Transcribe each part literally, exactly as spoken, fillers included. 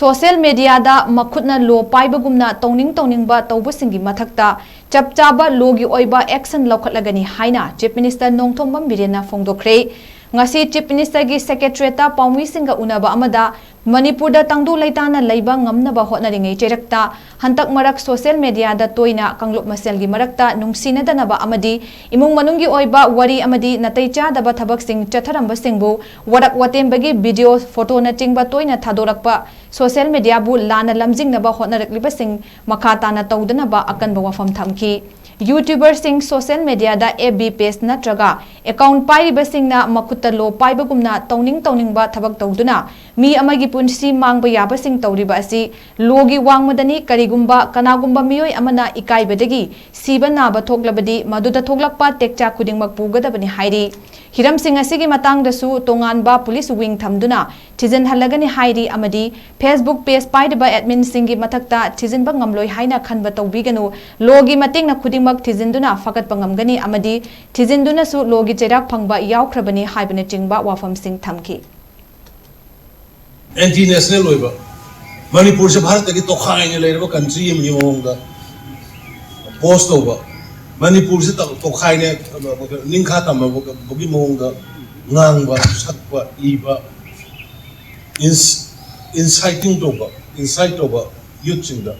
Social ꯃꯦꯗꯤꯌꯥꯗ ꯃꯈꯨꯠꯅ ꯂꯣ ꯄꯥꯏꯕꯒꯨꯝꯅ ꯇꯧꯅꯤꯡ ꯇꯧꯅꯤꯡꯕ ꯇꯧꯕꯁꯤꯡꯒꯤ ꯃꯊꯛꯇ ꯆꯞ ꯆꯥꯕ ꯂꯣꯒꯤ ꯑꯣꯏꯕ ꯑꯦꯛꯁꯟ ꯂꯧꯈꯠꯂꯒꯅꯤ ꯍꯥꯏꯅ ꯆꯤꯐ ꯃꯤꯅꯤꯁꯇꯔ ꯅꯣꯡꯊꯣꯝꯕꯝ ꯕꯤꯔꯦꯟꯅ ꯐꯣꯡꯗꯣꯛꯈ꯭ꯔꯦ꯫ ꯉꯁꯤ ꯆꯤꯐ ꯃꯤꯅꯤꯁꯇꯔꯒꯤ ꯁꯦꯀ꯭ꯔꯦꯇꯔꯤꯌꯦꯠꯇ ꯄꯥꯎꯃꯤꯁꯤꯡꯒ ꯎꯅꯕ ꯑꯃꯗ ꯃꯅꯤꯄꯨꯔꯗ ꯇꯪꯗꯨ ꯂꯩꯇꯥꯅ ꯂꯩꯕ ꯉꯝꯅꯕ ꯍꯣꯠꯅꯔꯤꯉꯩ ꯆꯩꯔꯛꯇ ꯍꯟꯗꯛ ꯃꯔꯛ ꯁꯣꯁꯤꯌꯦꯜ ꯃꯦꯗꯤꯌꯥꯗ ꯇꯣꯏꯅ ꯀꯥꯡꯂꯨꯞ ꯃꯁꯦꯜꯒꯤ ꯃꯔꯛꯇ ꯅꯨꯡꯁꯤꯅꯗꯅꯕ ꯑꯃꯗꯤ ꯏꯃꯨꯡ ꯃꯅꯨꯡꯒꯤ ꯑꯣꯏꯕ ꯋꯥꯔꯤ ꯑꯃꯗꯤ ꯅꯥꯇꯩ ꯆꯥꯗꯕ ꯊꯕꯛꯁꯤꯡ ꯆꯠꯊꯔꯝꯕꯁꯤꯡꯕꯨ ꯋꯥꯔꯛ ꯋꯥꯇꯦꯝꯕꯒꯤ ꯚꯤꯗꯤꯑꯣ, ꯐꯣꯇꯣꯅꯆꯤꯡꯕ ꯇꯣꯏꯅ ꯊꯥꯗꯣꯔꯛꯄ ꯁꯣꯁꯤꯌꯦꯜ ꯃꯦꯗꯤꯌꯥꯕꯨ ꯂꯥꯟꯅ ꯂꯝꯖꯤꯡꯅꯕ ꯍꯣꯠꯅꯔꯛꯂꯤꯕꯁꯤꯡ ꯃꯈꯥ ꯇꯥꯅ ꯇꯧꯗꯅꯕ ꯑꯀꯟꯕ ꯋꯥꯐꯝ ꯊꯝꯈꯤ꯫ ꯌꯨꯇ꯭ꯌꯨꯕꯔꯁꯤꯡ, ꯁꯣꯁꯤꯌꯦꯜ ꯃꯦꯗꯤꯌꯥꯗ ꯑꯦꯐ ꯕꯤ ꯄꯦꯖ ꯅꯠꯇ꯭ꯔꯒ ꯑꯦꯀꯥꯎꯟ ꯄꯥꯏꯔꯤꯕꯁꯤꯡꯅ ꯃꯈꯨꯠꯇ ꯂꯣ ꯄꯥꯏꯕꯒꯨꯝꯅ ꯇꯧꯅꯤꯡ ꯇꯧꯅꯤꯡꯕ ꯊꯕꯛ ꯇꯧꯗꯨꯅ ꯃꯤ ꯑꯃꯒꯤ ꯄꯨꯟꯁꯤ ꯃꯥꯡꯕ ꯌꯥꯕꯁꯤꯡ ꯇꯧꯔꯤꯕ ꯑꯁꯤ ꯂꯣꯒꯤ ꯋꯥꯡꯃꯗꯅꯤ꯫ ꯀꯔꯤꯒꯨꯝꯕ ꯀꯅꯥꯒꯨꯝꯕ ꯃꯤꯑꯣꯏ ꯑꯃꯅ ꯏꯀꯥꯏꯕꯗꯒꯤ ꯁꯤꯕ ꯅꯥꯕ ꯊꯣꯛꯂꯕꯗꯤ ꯃꯗꯨꯗ ꯊꯣꯛꯂꯛꯄ ꯇꯦꯛꯆꯥ ꯈꯨꯗꯤꯡꯃꯛ ꯄꯨꯒꯗꯕꯅꯤ ꯍꯥꯏꯔꯤ꯫ ꯍꯤꯔꯝꯁꯤꯡ ꯑꯁꯤꯒꯤ ꯃꯇꯥꯡꯗꯁꯨ ꯇꯣꯉꯥꯟꯕ ꯄꯨꯂꯤꯁ ꯋꯤꯡ ꯊꯝꯗꯨꯅ ꯊꯤꯖꯤꯟꯍꯜꯂꯒꯅꯤ ꯍꯥꯏꯔꯤ ꯑꯃꯗꯤ ꯐꯦꯁꯕꯨꯛ ꯄꯦꯖ ꯄꯥꯏꯔꯤꯕ ꯑꯦꯗꯃꯤꯟꯁꯤꯡꯒꯤ ꯃꯊꯛꯇ ꯊꯤꯖꯤꯟꯕ ꯉꯝꯂꯣꯏ ꯍꯥꯏꯅ ꯈꯟꯕ ꯇꯧꯕꯤꯒꯅꯨ꯫ ꯂꯣꯒꯤ ꯃꯇꯦꯡꯅ ꯈꯨꯗꯤꯡꯃꯛ ꯊꯤꯖꯤꯟꯗꯨꯅ ꯐꯒꯠꯄ ꯉꯝꯒꯅꯤ ꯑꯃꯗꯤ ꯊꯤꯖꯤꯟꯗꯨꯅꯁꯨ ꯂꯣꯒꯤ ꯆꯩꯔꯥꯛ ꯐꯪꯕ ꯌꯥꯎꯈ꯭ꯔꯕꯅꯤ ꯍꯥꯏꯕꯅꯆꯤꯡꯕ ꯋꯥꯐꯝꯁꯤꯡ ꯊꯝꯈꯤ꯫ ꯑꯦꯟꯇꯤ ꯅꯦꯁꯅꯦꯜ ꯑꯣꯏꯕ, ꯃꯅꯤꯄꯨꯔꯁꯦ ꯚꯥꯔꯠꯇꯒꯤ ꯇꯣꯈꯥꯏꯅ ꯂꯩꯔꯕ ꯀꯟꯇ꯭ꯔꯤ ꯑꯃꯒꯤ ꯃꯑꯣꯡꯗ ꯄꯣꯁ ꯇꯧꯕ, ꯃꯅꯤꯄꯨꯔꯁꯦ ꯇꯧ- ꯇꯣꯈꯥꯏꯅ ꯅꯤꯡꯈꯥ ꯇꯝꯃꯕꯒꯤ ꯃꯑꯣꯡꯗ ꯉꯥꯡꯕ, ꯁꯛꯄ, ꯏꯕ, ꯏꯟꯁꯥꯏꯇꯤꯡ ꯇꯧꯕ, ꯏꯟꯁꯥꯏꯠ ꯇꯧꯕ ꯌꯨꯠꯁꯤꯡꯗ,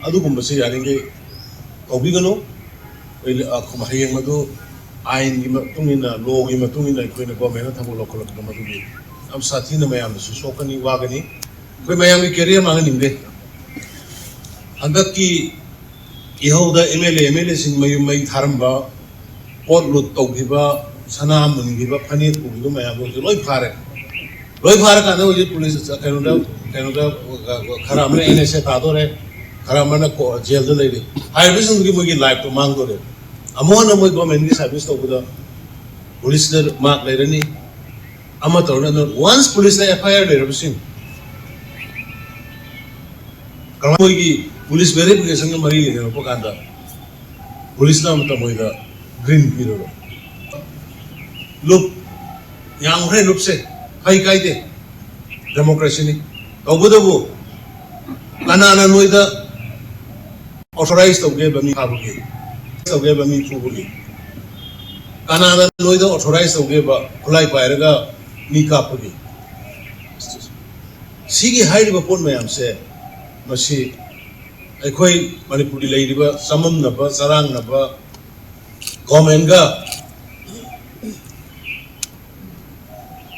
ꯑꯗꯨꯒꯨꯝꯕꯁꯦ ꯌꯥꯔꯤꯈꯩ ꯇꯧꯕꯤꯒꯅꯨ꯫ ꯑꯩꯈꯣꯏ, ꯑ, ꯍꯌꯦꯡ ꯃꯗꯨ ꯑꯥꯏꯟꯒꯤ ꯃꯇꯨꯡ ꯏꯟꯅ, ꯂꯣꯒꯤ ꯃꯇꯨꯡ ꯏꯟꯅ ꯑꯩꯈꯣꯏꯅ ꯒꯣꯔꯃꯦꯟꯅ ꯊꯕꯛ ꯂꯧꯈꯠꯂꯛꯄꯗ ꯃꯗꯨꯒꯤ ꯌꯥꯝ ꯁꯥꯊꯤꯅ ꯃꯌꯥꯝꯗꯁꯨ ꯁꯣꯛꯀꯅꯤ, ꯋꯥꯒꯅꯤ꯫ ꯑꯩꯈꯣꯏ ꯃꯌꯥꯝꯒꯤ ꯀꯦꯔꯤꯌꯔ ꯃꯥꯡꯍꯟꯅꯤꯡꯗꯦ꯫ ꯍꯟꯗꯛꯀꯤ ꯏꯍꯧꯗ M L A, M L ꯑꯦꯁꯤꯡ ꯃꯌꯨꯝ ꯃꯩ ꯊꯥꯔꯝꯕ, ꯄꯣꯠ ꯂꯨꯠ ꯇꯧꯈꯤꯕ, ꯁꯅꯥ ꯃꯨꯟꯈꯤꯕ, ꯐꯅꯦꯛ ꯄꯨꯈꯤꯕ ꯃꯌꯥꯝꯗꯣ ꯍꯧꯖꯤꯛ ꯂꯣꯏ ꯐꯥꯔꯦ꯫ ꯂꯣꯏ ꯐꯥꯔꯀꯥꯟꯗ ꯍꯧꯖꯤꯛ ꯄꯨꯂꯤꯁ ꯀꯩꯅꯣꯗ, ꯀꯩꯅꯣꯗ ꯈꯔ ꯑꯃꯅ ꯑꯦꯟ ꯑꯦꯁ ꯑꯦ ꯇꯥꯗꯣꯔꯦ, ꯈꯔ ꯑꯃꯅ ꯀꯣ-, ꯖꯦꯜꯗ ꯂꯩꯔꯤ꯫ ꯍꯥꯏꯔꯤꯕꯁꯤꯡꯗꯨꯒꯤ ꯃꯣꯏꯒꯤ ꯂꯥꯏꯐꯇꯣ ꯃꯥꯡꯗꯣꯔꯦ꯫ ꯑꯃꯨꯛ ꯍꯟꯅ ꯃꯣꯏ ꯒꯣꯔꯃꯦꯟꯒꯤ ꯁꯥꯔꯚꯤꯁ ꯇꯧꯕꯗ ꯄꯨꯂꯤꯁꯇ ꯃꯥꯔꯛ ꯂꯩꯔꯅꯤ, ꯑꯃ ꯇꯧꯔꯅꯤ꯫ ꯑꯗꯨꯅ ꯋꯥꯟꯁ ꯄꯨꯂꯤꯁꯇ ꯑꯦꯐ ꯑꯥꯏ ꯑꯥꯔ ꯂꯩꯔꯕꯁꯤꯡ, ꯀꯃꯥꯏ-, ꯃꯣꯏꯒꯤ ꯄꯨꯂꯤꯁ ꯚꯦꯔꯤꯐꯤꯀꯦꯁꯟꯒ ꯃꯔꯤ ꯂꯩꯅꯔꯛꯄ ꯀꯥꯟꯗ ꯄꯨꯂꯤꯁꯅ ꯑꯃꯇ ꯃꯣꯏꯗ ꯒ꯭ꯔꯤꯟ ꯄꯤꯔꯔꯣꯏ꯫ ꯂꯨꯞ, ꯌꯥꯝꯈ꯭ꯔꯦ ꯂꯨꯞꯁꯦ, ꯐꯩ ꯀꯥꯏꯗꯦ, ꯗꯦꯃꯣꯀ꯭ꯔꯦꯁꯤꯅꯤ꯫ ꯇꯧꯕꯇꯕꯨ ꯀꯅꯥꯅ ꯅꯣꯏꯗ ꯑꯣꯊꯣꯔꯥꯏꯁ ꯇꯧꯒꯦꯕ ꯃꯤ ꯐꯥꯕꯒꯤ? ꯇꯧꯒꯦꯕ ꯃꯤ ꯐꯨꯕꯒꯤ? ꯀꯅꯥꯅ ꯅꯣꯏꯗ ꯑꯣꯊꯣꯔꯥꯏꯁ ꯇꯧꯒꯦꯕ ꯈꯨꯠꯂꯥꯏ ꯄꯥꯏꯔꯒ ꯃꯤ ꯀꯥꯞꯄꯒꯤ? ꯁꯤꯒꯤ ꯍꯥꯏꯔꯤꯕ ꯄꯣꯠ ꯃꯌꯥꯝꯁꯦ, ꯃꯁꯤ ꯑꯩꯈꯣꯏ ꯃꯅꯤꯄꯨꯔꯒꯤ ꯂꯩꯔꯤꯕ ꯆꯃꯝꯅꯕ, ꯆꯔꯥꯡꯅꯕ, ꯒꯣꯔꯃꯦꯟꯒ,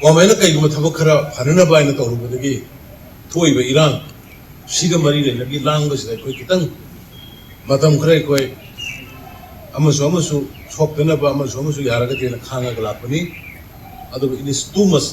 ꯒꯣꯔꯃꯦꯟꯅ ꯀꯩꯒꯨꯝꯕ ꯊꯕꯛ ꯈꯔ ꯐꯅꯅꯕ ꯍꯥꯏꯅ ꯇꯧꯔꯨꯕꯗꯒꯤ ꯊꯣꯛꯏꯕ ꯏꯔꯥꯡ ꯁꯤꯒ ꯃꯔꯤ ꯂꯩꯅꯕꯒꯤ ꯂꯥꯡꯕꯁꯤꯗ ꯑꯩꯈꯣꯏ ꯈꯤꯇꯪ ꯃꯇꯝ ꯈꯔ ꯑꯩꯈꯣꯏ ꯑꯃꯁꯨ ꯑꯃꯁꯨ ꯁꯣꯛꯇꯅꯕ, ꯑꯃꯁꯨ ꯑꯃꯁꯨ ꯌꯥꯔꯒꯗꯤꯅ ꯈꯥꯡꯉꯒ ꯂꯥꯛꯄꯅꯤ꯫ ꯑꯗꯨꯕꯨ it is too much.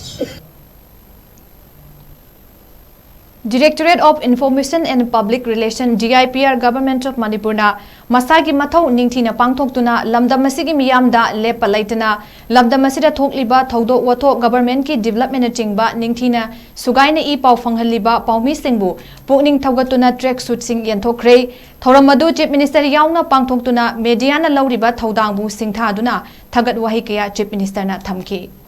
Directorate of Information and Public Relation, D I P R, Government of ꯃꯅꯤꯄꯨꯔꯅ ꯃꯁꯥꯒꯤ ꯃꯊꯧ ꯅꯤꯡꯊꯤꯅ ꯄꯥꯡꯊꯣꯛꯇꯨꯅ ꯂꯝꯗꯝ ꯑꯁꯤꯒꯤ ꯃꯤꯌꯥꯝꯗ ꯂꯦꯞꯄ ꯂꯩꯇꯅ ꯂꯝꯗꯝ ꯑꯁꯤꯗ ꯊꯣꯛꯂꯤꯕ ꯊꯧꯗꯣꯛ ꯋꯥꯊꯣꯛ, ꯒꯚꯔꯟꯃꯦꯟꯠꯀꯤ ꯗꯤꯕꯦꯂꯞꯃꯦꯟꯠꯅꯆꯤꯡꯕ ꯅꯤꯡꯊꯤꯅ ꯁꯨꯒꯥꯏꯅ ꯏ ꯄꯥꯎ ꯐꯪꯍꯜꯂꯤꯕ ꯄꯥꯎꯃꯤꯁꯤꯡꯕꯨ ꯄꯨꯛꯅꯤꯡ ꯊꯧꯒꯠꯇꯨꯅ ꯇ꯭ꯔꯦꯛ ꯁꯨꯠꯁꯤꯡ ꯌꯦꯟꯊꯣꯛꯈ꯭ꯔꯦ꯫ ꯊꯧꯔꯝ ꯑꯗꯨ ꯆꯤꯐ ꯃꯤꯅꯤꯁꯇꯔ ꯌꯥꯎꯅ ꯄꯥꯡꯊꯣꯛꯇꯨꯅ ꯃꯦꯗꯤꯌꯥꯅ ꯂꯧꯔꯤꯕ ꯊꯧꯗꯥꯡꯕꯨ ꯁꯤꯡꯊꯥꯗꯨꯅ ꯊꯥꯒꯠ ꯋꯥꯍꯩ ꯀꯌꯥ ꯆꯤꯐ ꯃꯤꯅꯤꯁꯇꯔꯅ ꯊꯝꯈꯤ꯫